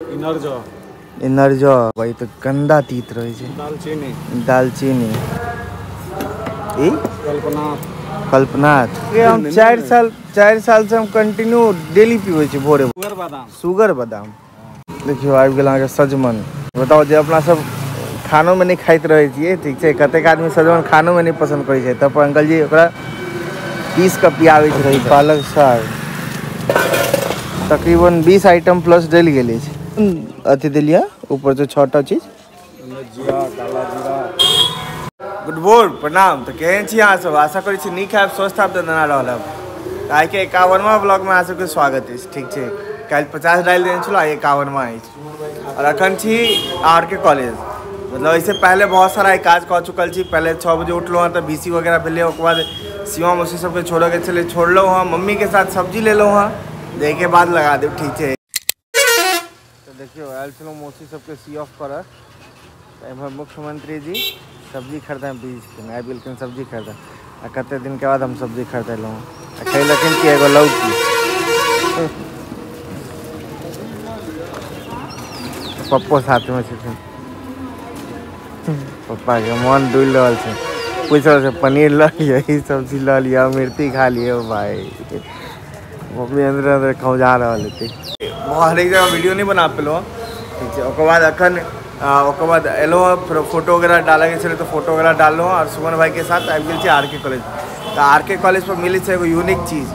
इनर्जो भाई तो गंदा तीत रहे छै। दालचीनी। दालचीनी। ई कल्पनाथ। कल्पनाथ। ये हम 4 साल से हम कंटिन्यू डेली पीबै छी भोरे। सुगर बादाम। सुगर बादाम। देखियो आबि गेल अहाँके सजमन। बताउ जे अपना सब खानो में नहीं खाइत रहे छियै, ठीक छै, कतेक आदमी सजमन खानो में नहीं पसंद करै छै, तब अंकल जी ओकरा पीस कऽ पियाबै छै। पालक साग तकरीबन 20 आइटम प्लस डलि गेल अछि। अथी देलियै ऊपर से 6टा चीज। जीरा, काला जीरा। गुड बोल, प्रणाम। तो केहन छी अहाँ सब? आशा करै छी नीक हैब, स्वस्थ हैब, दना रहल हैब। आइ के 51वां ब्लॉग में अहाँ सबके स्वागत अछि, ठीक छै। काल्हि 50 डालि देने छलहुँ, आइ 51वां अछि। और अखन छी आर के कॉलेज। मतलब इससे पहले बहुत सारा काज कऽ चुकल छी। पहले 6 बजे उठलहुँ हँ तऽ बीसी वगैरह भेलै, ओकर बाद सीमा मौसी सबके छोड़ऽके छलै, छोड़लहुँ हँ, मम्मी के साथ सब्जी लेलहुँ हँ, जाहिके बाद लगा देब, ठीक छै। तऽ देखियौ आयल छलहुँ मौसी सबके सी ऑफ करऽ, तऽ एम्हर मुख्यमंत्री जी सब्जी खरीदऽ बीज छथिन, आबि गेलखिन सब्जी खरीदऽ। आ कते दिनके बाद हम सब्जी खरीदेलहुँ हँ। आ खैलखिन कि एगो लौकी। पप्पो साथमे छथिन। पप्पा के मन डुलि रहल छै, पूछि रहल छै पनीर लऽ लिअ, ई सब्जी लऽ लिअ, मिर्ची खा लिअ। भाई मम्मी अंदर अंदर खौंझा रहल हेतै। हरेक जगह वीडियो नहीं बना पेलहुँ, ठीक छै। ओकर बाद अखन ओकर बाद एलहुँ हँ, फेर फोटो वगैरह डालऽके छलै तऽ फोटो वगैरह डाललहुँ हँ। और सुमन भाई के साथ आबि गेल छी आर के कॉलेज। तऽ आर के कॉलेज पर मिलै छै एगो यूनिक चीज,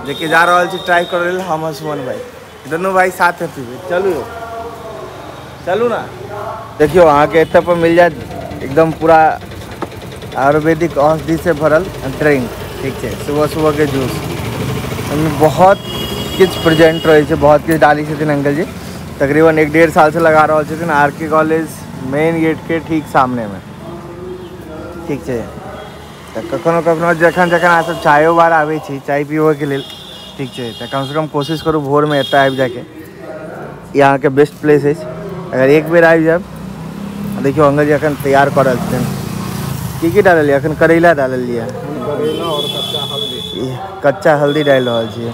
जेकि जा रहल छी ट्राई करै लेल हम और सुमन भाई, दुनू भाई साथे पीबै। चलू चलू ना। देखियौ अहाँके एतऽ पर मिल जायत एकदम पूरा आयुर्वेदिक औषधि से भरल ड्रिंक, ठीक छै। सुबह सुबह के जूस ओहिमे बहुत किछु प्रेजेंट रहै छै, बहुत किछु डालै छथिन अंकल जी। तकरीबन 1-1.5 साल से लगा रहल छथिन आर के कॉलेज मेन गेट के ठीक सामने में, ठीक छै। तऽ कखनो कखनो जखन जखन अहाँ सब चायो बार आबै छी चाय पीबऽके लेल, ठीक छै, तऽ कमसँ कम कोशिश करू भोरमे एतऽ आबि जाइके। ई अहाँके बेस्ट प्लेस अछि, अगर एक बेर आबि जायब। देखियौ अंकल जी अखन तैयार कऽ रहल छथिन। की की डाललियै अखन? करैला डाललियै, करैला और कच्चा हल्दी। कच्चा हल्दी डालि रहल छियै।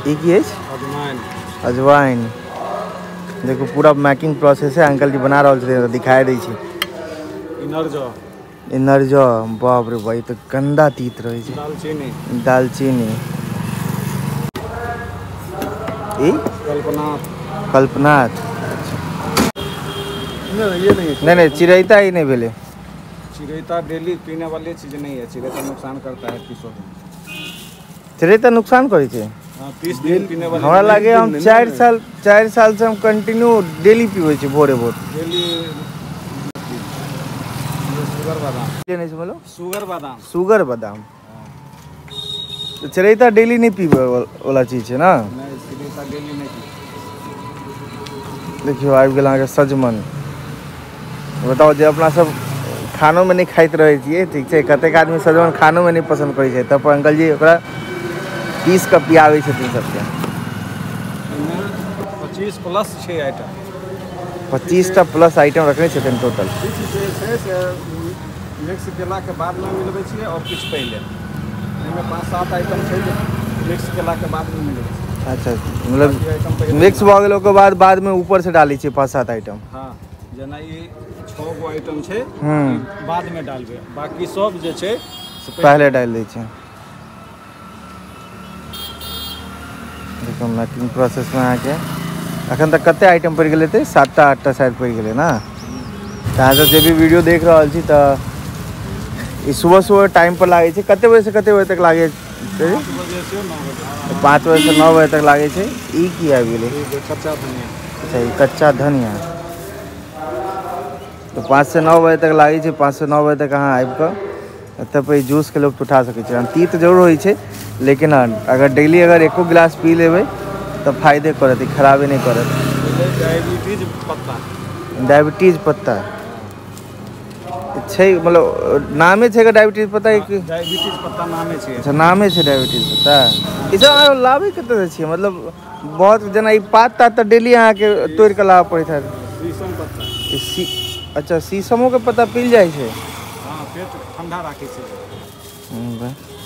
ई की अछि? अजवाइन। अजवाइन। देखू पूरा मेकिंग प्रोसेस है, अंकल जी बना रहल छथिन, दिखाई दै छी। इनर्जो। इनर्जो, बाप रे भाई तो गंदा तीत रहे छै। दालचीनी। दालचीनी। ई कल्पनाथ। कल्पनाथ। नहीं, ये नहीं। नहीं नहीं, चिरैता ही नहीं भेले। चिरैता डेली पीने वाली चीज नहीं है, चिरैता नुकसान करता है 30 दिन। चिरैता नुकसान करै छै? हाँ, 30 दिन पीने वाली। हमरा लागे हम 4 साल से हम कंटिन्यू डेली पीबै छी भोरे भोर। डेली। सुगर बादाम। नहीं समझलो? सुगर बादाम। सुगर बादाम। तो चिरैता डेली नहीं पीबै वाला चीज है ना? नहीं, चिरैता डेली नहीं पीबै। देखियौ आबि गेल अहाँके सजमन। बताउ जे अपना सब खानो में नहीं खाइत रहे छियै, ठीक छै, कतेक आदमी सजमन खानो में नहीं पसंद करै छै, तब अंकल जी ओकरा पीस कऽ पियाबै छथिन सबके। 25 प्लस छै आइटम। 25टा प्लस आइटम रखने छथिन टोटल। किछु जे छै से मिक्स केलाके बादमे मिलबै छियै और किछु पहिले। एहिमे 5-7 आइटम छै जे मिक्स केलाके बादमे मिलबै छै। अच्छा, मतलब मिक्स भऽ गेल ओकर बाद बादमे ऊपर से डालै छियै 5-7 आइटम। हाँ, जेना ई 6 गो आइटम छै बादमे डालबै, बाकी सब जे छै से पहले डालि दै छै। देखियौ मेकिंग प्रोसेसमे अहाँके अखन तक कते आइटम पड़ि गेलै तऽ 7टा 8टा शायद पड़ि गेलै ना। तऽ अहाँ सब जे भी वीडियो देख रहल छी तऽ ई सुबह सुबह टाइम पर लागै छै। कते बजे से कते बजे तक लागै छै? 5 बजे से 9 बजे तक लागै छै। ई की आबि गेलै? कच्चा धनिया। अच्छा, ई कच्चा धनिया। तऽ 5 से 9 बजे तक लागै छै। 5 से 9 बजे तक अहाँ आबि कऽ एतऽ पर जूसके लुत्फ उठा सकै छी। तीत जरूर होइ छै, लेकिन हँ अगर डेली अगर एको गिलास पी लेबै तऽ फायदे करत, खराबे नहि करत। डायबिटीज पत्ता। डायबिटीज पत्ता छै, मतलब नामे छै डायबिटीज पत्ता? डायबिटीज पत्ता नामे छै। अच्छा, नामे छै डायबिटीज पत्ता। ई सब अहाँ लाबै कतऽसँ छियै? मतलब बहुत जेना ई पात तात तऽ डेली अहाँके तोड़ि कऽ लाबऽ पड़ैत हैत। शीशम पत्ता। अच्छा, शीशमोके पत्ता पिल जाइ छै? हाँ, पेट ठंडा राखै छै।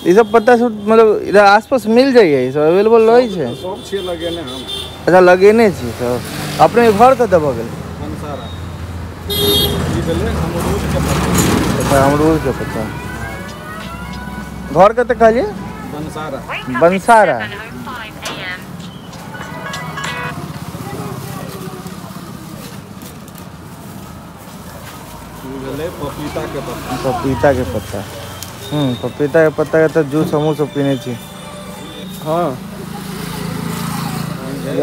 ई सब पत्ता सब मतलब इधर आसपास मिल जाइए? ई सब अवेलेबल रहै छै? सब छियै लगेने हम। अच्छा लगेने छी सब। अपने घर कतऽ भऽ गेल? बनसारा। ई भेलै अमरूद के पत्ता। अच्छा अमरूद के पत्ता। घर कतऽ कहलियै? बनसारा। बनसारा। पपीता के पत्ता। पपीता के पत्ता। पपीता के पत्ता के तऽ जूस हमहूँ सब पीने छी। हाँ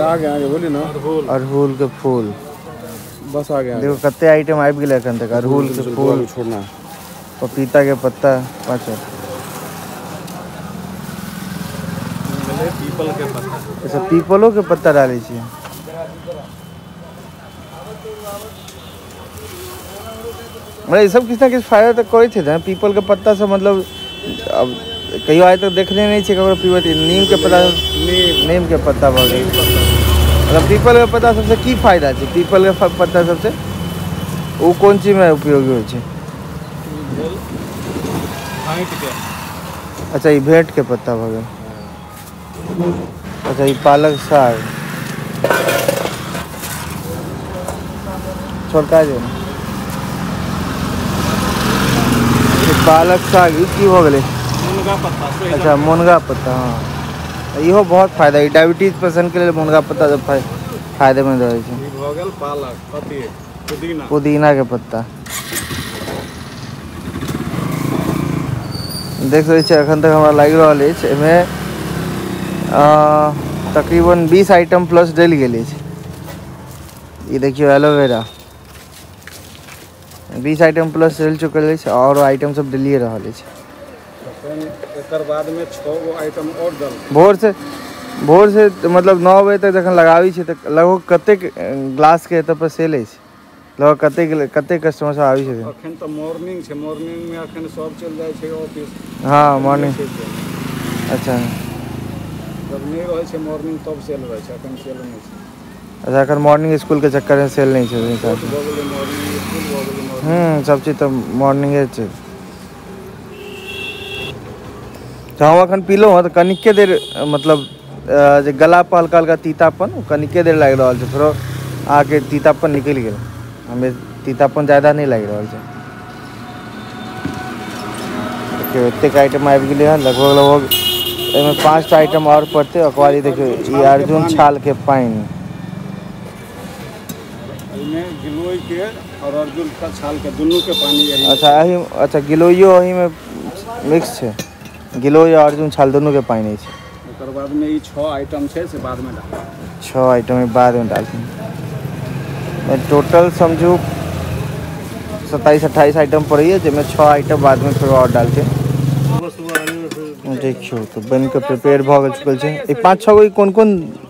आगे आगे बोली ना। अड़हुल के फूल। बस आ गया। देखो कते आइटम आबि गेलै एखन तक। अड़हुल के फूल, छोड़ना, पपीता के पत्ता, पाँच। पीपल के पत्ता। अच्छा पीपलो के पत्ता डालै छियै। मतलब ई सब किछु ने किछु फायदा तऽ करै छै ने पीपल के पत्ता से। मतलब अब कहियो आइ तक देखने नहि छियै ककरो पीबैत। नीम के पत्ता, नीम के पत्ता भऽ गेल। मतलब पीपल के पत्ता सबसे की फायदा छै? पीपल के पत्ता सबसे ओ कोन चीजमे उपयोगी होइ छै? अच्छा ई भेंट के पत्ता भऽ गेल। अच्छा ई पालक साग छोड़का जे पालक साग ई की भऽ गेलै? मुनगा पत्ता। अच्छा मुनगा पत्ता, हाँ इहो बहुत फायदा। ई डायबिटीज पेशेंट के लेल मुनगा पत्ता सब फायदेमंद रहै छै। ई भऽ गेल पालक, अथी पुदीना, पुदीना के पत्ता। देख सकै छियै एखन तक हमरा लागि रहल अछि एहिमे तकरीबन 20 आइटम प्लस डलि गेल अछि। ई देखियौ एलोवेरा, 20 आइटम प्लस डलि चुकल अछि और आइटम सब डलिए रहल अछि। एकर बाद में 6 गो आइटम और डल। भोर से मतलब 9 बजे तक जखन लगाबै छी तऽ लगभग कतेक ग्लास के एतऽ पर सेल अछि? लगभग कतेक कतेक कस्टमर सब आबै छथिन? अखन तऽ मॉर्निंग छै, मॉर्निंग में अखन सब चलि जाइ छै ऑफिस। हाँ मॉर्निंग। अच्छा जब नहीं रहै छै मॉर्निंग तब सेल रहै छै, अखन सेल नहि छै। अच्छा अखन मॉर्निंग स्कूल के चक्कर में सेल नहीं छै। सब चीज तऽ मॉर्निंगे छै। तऽ हम अखन पीलहुँ हँ तऽ कनिके देर मतलब जे गला पर हल्का हल्का तीतापन कनिके देर लागि रहल छै, फेरो अहाँके तीतापन निकलि गेल। हमे तीतापन ज्यादा नहि लागि रहल छै। देखियौ एतेक आइटम आबि गेलै हँ। लगभग लगभग एहिमे 5टा आइटम आओर पड़तै। ओकर बाद देखियौ ई अर्जुन छाल के पानि, एहिमे गिलोय के और अर्जुन का छाल के दुनू के पानी। अच्छा एहि, अच्छा गिलोइयो एहिमे मिक्स छै। गिलोय और अर्जुन छाल दुनू के पानि अछि। एकर बाद में ई 6 आइटम छै से बाद में डाल। 6 आइटम बाद में डालथिन। टोटल समझू 27-28 आइटम पड़ैया, जाहिमे 6 आइटम बाद में फेर और डालथिन। देखियौ तऽ बनि कऽ प्रिपेयर भऽ चुकल छै। ई 5-6 गो कोन कोन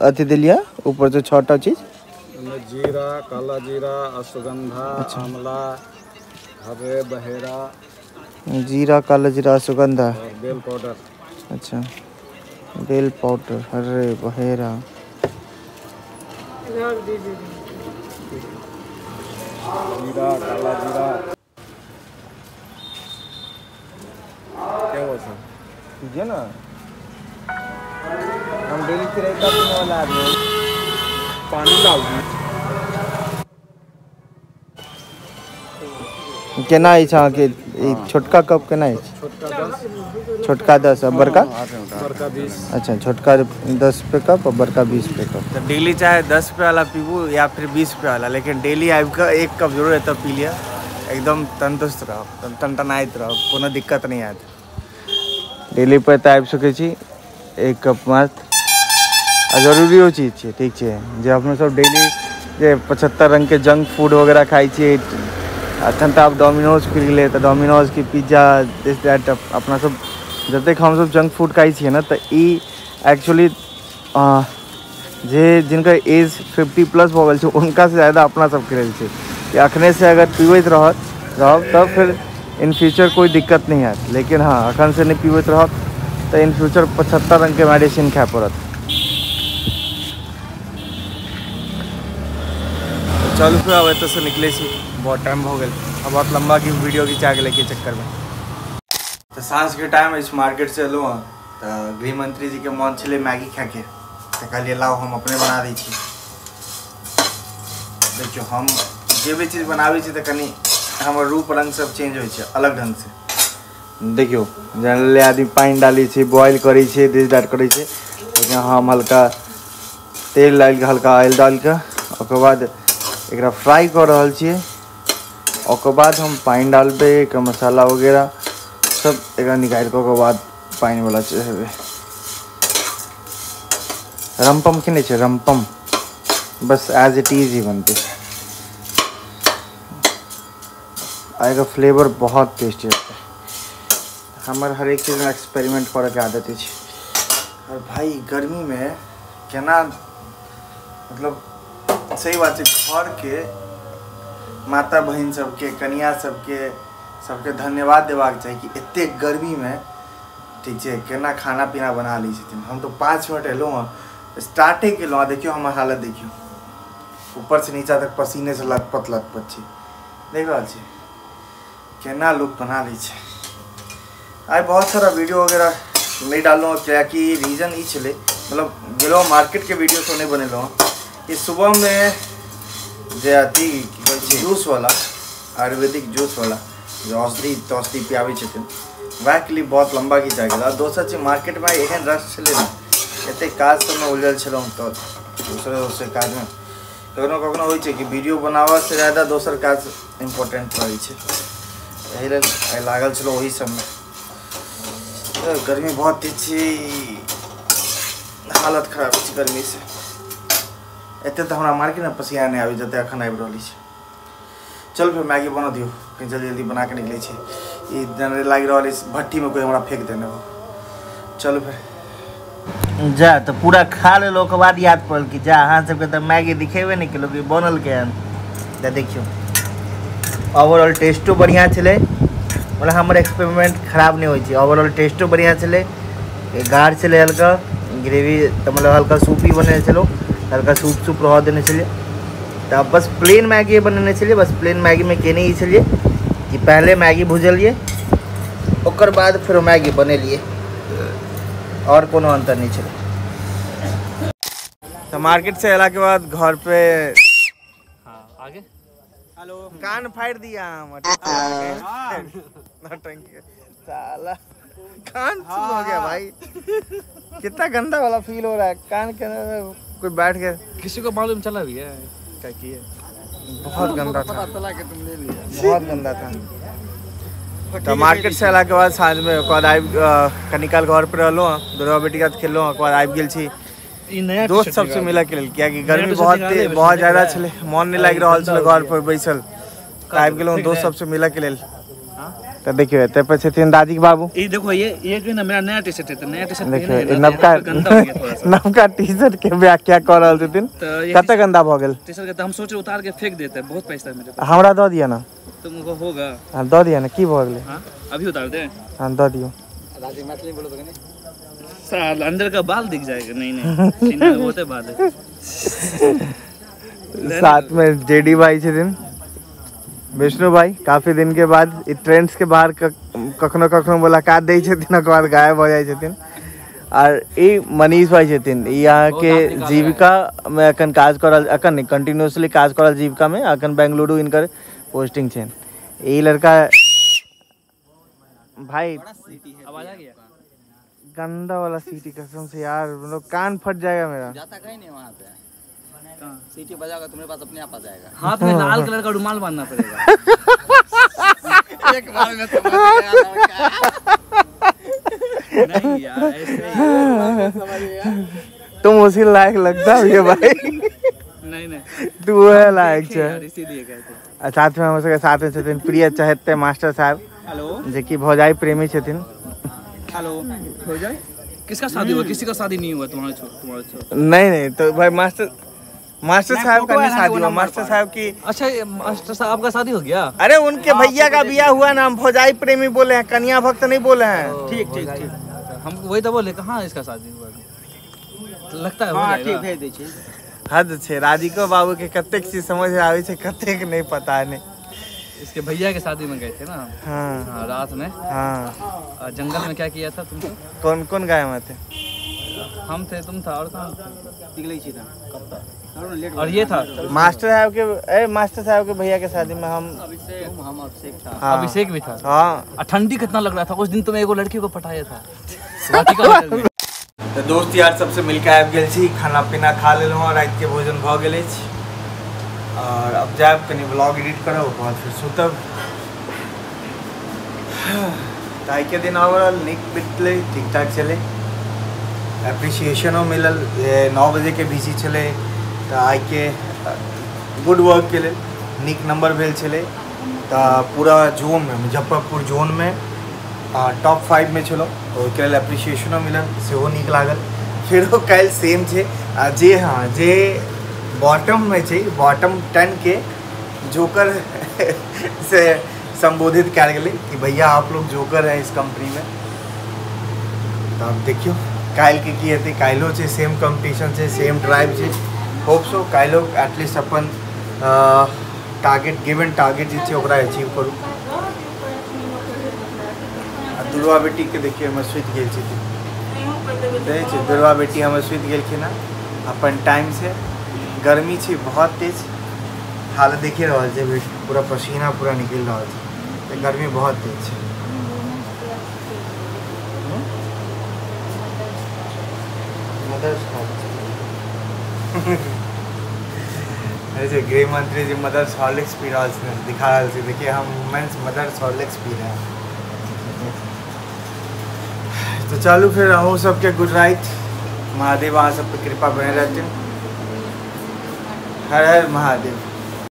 अथी देलियै ऊपर से 6टा चीज? जीरा, काला जीरा, अश्वगंधा, आंवला, हरे बहेरा। जीरा, काला जीरा, अश्वगंधा, बेल पाउडर। अच्छा बेल पाउडर, हरे बहेरा। जीरा, काला जीरा। क्या हुआ सर? कीजिए ना, हम डेली चिरायता पीने वाला आदमी हैं। पानी डाल केना अछि अहाँके ई छोटका कप केना अछि? छोटका 10 आ बड़का? बड़का 20। अच्छा छोटका 10 रुपये कप और बड़का 20 रुपये कप। तो डेली चाहे 10 रुपये वाला पीबू या फिर 20 रुपये वाला, लेकिन डेली आबि कऽ 1 कप जरूर एतऽ पी लिअ। एकदम तंदुरुस्त रहब, टनटनाइत रहब, कोनो दिक्कत नहि आयत। डेली पर तऽ आबि सकै छी 1 कप मात्र। आ जरूरियो चीज छै, ठीक छै जे अपने सब डेली जे 75 रंगके जंक फूड वगैरह खाइ छियै। अखन तऽ आब डोमिनोज खुलि गेलै तऽ डोमिनोज की पिज्जा दिस that अपना सब जतेक हमसब जंक फूड खाइ छियै ने तऽ ई एक्चुअली जे जिनकर एज 50 प्लस भऽ गेल छै हुनकासँ ज्यादा अपना सबके लेल छै कि अखने से अगर पीबैत रहब तब फिर इन फ्यूचर कोइ दिक्कत नहि हैत। लेकिन हाँ अखन से नहि पीबैत रहब तऽ इन फ्यूचर 75 रंगके मेडिसिन खाय पड़त। चलू फिर आब एतऽसँ निकलै छी, बहुत टाइम भऽ गेल आ बहुत लम्बा की वीडियो घिचा गेलै के चक्करमे। तऽ साँझके टाइम अछि, मार्केटसँ एलहुँ हँ तऽ गृहमंत्री जीके मन छलै मैगी खायके, तऽ कहलियै लाउ हम अपने बना दै छी। देखियौ हम जे भी चीज बनाबै छी तऽ कनि हमर रूप रंग सब चेंज होइ छै अलग ढंग से। देखियौ जनरली आदमी पानि डालै छै, बॉयल करै छै, दिस that करै छै, लेकिन हम हल्का तेल डालि कऽ, हल्का ऑयल डालि कऽ ओकर बाद एकरा फ्राई कऽ रहल छियै। ओकर बाद हम पानि डालबै, एकर मसाला वगैरह सब एकरा निकालि कऽ ओकर बाद पानि वाला चढ़ेबै। रमपम खेने छै? रमपम बस एज it is he बनतै। आ एकर फ्लेवर बहुत टेस्टी होतै। हमर हरेक चीजमे एक्सपेरिमेंट करऽके आदत अछि। और भाई गर्मीमे केना, मतलब सही बात छै, घरके माता बहिन सबके, कनिया सबके, सबके धन्यवाद देबाक चाही कि एतेक गर्मीमे ठीक छै केना खाना पीना बना लै छथिन। हम तऽ 5 मिनट एलहुँ हँ, स्टार्टे केलहुँ हँ, देखियौ हमर हालत देखियौ, ऊपरसँ नीचा तक पसीनेसँ लथपथ लथपथ छी। देख रहल छी केना लोक बना लै छै। आइ बहुत सारा वीडियो वगैरह नहि डाललहुँ, कियाकि रीजन ई छलै, मतलब गेलहुँ मार्केटके वीडियो सब नहि बनेलहुँ कि सुबहमे जे अथी की कहै छै जूसवला, आयुर्वेदिक जूसवला जे औषधि तौषधि पियाबै छथिन, वएहके लिए बहुत लम्बा घिचा गेल। आ दोसर चीज मार्केटमे एहन रश छलै ने, एतेक काज सबमे उलझल छलहुँ, तऽ दोसरे दोसर काजमे कखनो कखनो होइ छै कि वीडियो बनाबऽसँ ज्यादा दोसर काज इम्पोर्टेंट रहै छै, एहि लेल आइ लागल छलहुँ ओही सबमे। गर्मी बहुत तेज छै, हालत खराब छै गर्मीसँ। एते तऽ हमरा मार्केटमे पसीना नहि आबि जते एखन आबि रहल छै। चल फेर मैगी बना दियौ, कहीं जल्दी जल्दी बना के निकलै छै। ई जनरे लागि रहल अछि भट्ठीमे कोइ हमरा फेंक देने हो। चलू फेर जा तऽ पूरा खा लेलहुँ, ओकर बाद याद पड़ल कि जा अहाँ सबके तऽ मैगी दिखेबे नहि केलहुँ कि बनल केहन। तऽ देखियौ ओवरऑल टेस्टो बढ़िआँ छलै, मतलब हमर एक्सपेरिमेंट खराब नहि होइ छै। ओवरऑल टेस्टो बढ़िआँ छलै, गाढ़ छलै, हल्का ग्रेवी तऽ मतलब हल्का सूपी बनेने छलहुँ, हल्का सूप सूप रहऽ देने छलियै। तऽ बस प्लेन मैगी बनेने छलियै, बस प्लेन मैगीमे केने ई छलियै कि पहले मैगी भुजलियै, ओकर बाद फेर मैगी बनेलियै, आओर कोनो अन्तर नहि छलै। तऽ मार्केट से अयलाके बाद घर पे आगे हेलो कान फाड़ि दिया हमर साला, कान सुन हो गया भाई, कितना गंदा वाला फील हो रहा है कान के अंदर कोई बैठ के, किसी को मालूम चला भी है क्या किए। बहुत गंदा था, बहुत गंदा था। तो मार्केट से अयलाके बाद साँझमे ओकर बाद आबि कनिकाल घर पर रहलहुँ, दुर्गा बेटीके साथ खेललहुँ, ओकर बाद आबि गेल छी दोस्त सबसे मिलऽके लेल, कियाकि गर्मी बहुत बहुत ज्यादा छलै, मन नहि लागि रहल छलै घर पर बैसल, तऽ आबि गेलहुँ दोस्त सबसे मिलऽके लेल। तऽ देखियौ एतऽ पर छथिन दादी बाबू। ई देखो ये जो ना मेरा नया टी शर्ट है, तो नया टी शर्ट देखियौ नवका नवका टी शर्ट के व्याख्या कऽ रहल छथिन। कते गंदा भऽ गेल टी शर्ट के, तऽ हम सोच उतार के फेंक देते हैं, बहुत पैसा है मेरे पास। हमरा दऽ दिअ ना, तुमको होगा। हां दऽ दिअ ना, की भऽ गेलै? हां अभी उतार दे। हां दऽ दियौ। दादी मैथिली बोलो तो नहीं, साल अंदर का बाल दिख जाएगा। नहीं नहीं वो तो बाल है। साथ में जेडी भाई छथिन, विष्णु भाई काफी दिन के बाद ट्रेंड्स के बाहर कखनो कखनो मुलाकात दै छथिन, ओकर बाद गायब हो जाइ छथिन। आर ई मनीष भाई छथिन, ई अहाँके जीविका में अखन काज कर रहल, अखन नहीं कंटिन्यूसली काज कर रहल जीविका में, अखन बेंगलुरु इनकर पोस्टिंग छनि। ई लड़का भाई आवाज आ गया गंदा वाला सीटी, कसम से यार मतलब कान फट जाएगा मेरा। जाता कहीं नहीं वहाँ पे, सीटी बजाओगे तुम्हारे पास अपने आप आ जाएगा। हाथ में लाल कलर का रुमाल बांधना पड़ेगा। एक बार में समझ गया। नहीं यार ऐसे ही तुम उसी लायक लगता है भाई। नहीं नहीं तू है लायक छे, इसीलिए कहते। साथ में हमर सबके साथ में छथिन प्रिय चहेते मास्टर साहब, हेलो, जे कि भौजाई प्रेमी छथिन। हेलो हो जाए किसका शादी हुआ? किसी का शादी नहीं हुआ तुम्हारे छोड़, तुम्हारे छोड़। नहीं नहीं तो भाई मास्टर मास्टर साहब का नहीं शादी हुआ, मास्टर साहब की। अच्छा मास्टर साहब का शादी हो गया? अरे उनके भैया का बियाह हुआ ना, हम भौजाई प्रेमी बोले हैं, कन्या भक्त नहीं बोले हैं। ठीक ठीक ठीक, हम वही तो बोले कहाँ इसका शादी हुआ, लगता है हो जाएगा। हद छे राधिको बाबू के कतेक चीज समझ आवे छे कतेक नहीं पता नहीं। इसके भैया के शादी में गए थे ना? हाँ हाँ, रात में। हाँ जंगल में क्या किया था तुमको? कौन कौन गाय में थे? हम थे, तुम था और कहाँ और ये था मास्टर साहब के, ए मास्टर साहब के भैया के शादी में हम अभिषेक था। हाँ। अभिषेक भी था। हाँ। ठंडी कितना लग रहा था उस दिन, तो मैं एगो लड़की को पटाया था। तो दोस्त यार सबसे मिलकर आबि गेल छी, खाना पीना खा लेलहुँ, राति के भोजन भऽ गेल अछि और अब जायब कनि ब्लॉग एडिट करब, ओकर बाद फिर सुतब। तऽ आइके दिन ओवरऑल नीक बितलै, ठीक ठाक छलै, एप्रिसिएशनो मिलल। 9 बजे के बीसी छलै तऽ आइके गुड वर्कके लेल नीक नंबर भेल छलै। तऽ पूरा जोनमे, मुजफ्फरपुर जोनमे टॉप 5 में छलहुँ, ओहिके लेल एप्रिसिएशनो मिलल, सेहो नीक लागल। फेरो काल्हि सेम छै, आ जे हाँ जे बॉटममे छै, बॉटम 10 के जोकर से संबोधित कयल गेलै कि भैया आप लोग जोकर हैं इस कंपनी में। तऽ आब देखियौ काल्हिके की हेतै। काल्हिओ छै सेम कम्पटिशन छै, सेम ड्राइव छै। होप सो काल्हिओ एटलीस्ट अपन टारगेट, गिवन टारगेट जे छै ओकरा अचीव करू। आ दुर्वा बेटीके देखियौ हमर सुति गेल छथिन, देखै छियै दुर्वा बेटी हमर सुति गेलखिन हँ अपन टाइमसँ। गर्मी छै बहुत तेज, हालत देखिए रहल छै, पूरा पसीना पूरा निकलि रहल छै, तऽ गर्मी बहुत तेज छै। मदर्स गृह मंत्री जी मदर्स हॉर्लिक्स पी रहल छै, दिखा रहल छै, देखिए हम वुमेन्स मदर्स हॉर्लिक्स पी रहे हैं। तो चलू फिर अहूँ सबके गुड नाइट, महादेव अहाँ सबके कृपा बने रहथिन। हर हर महादेव।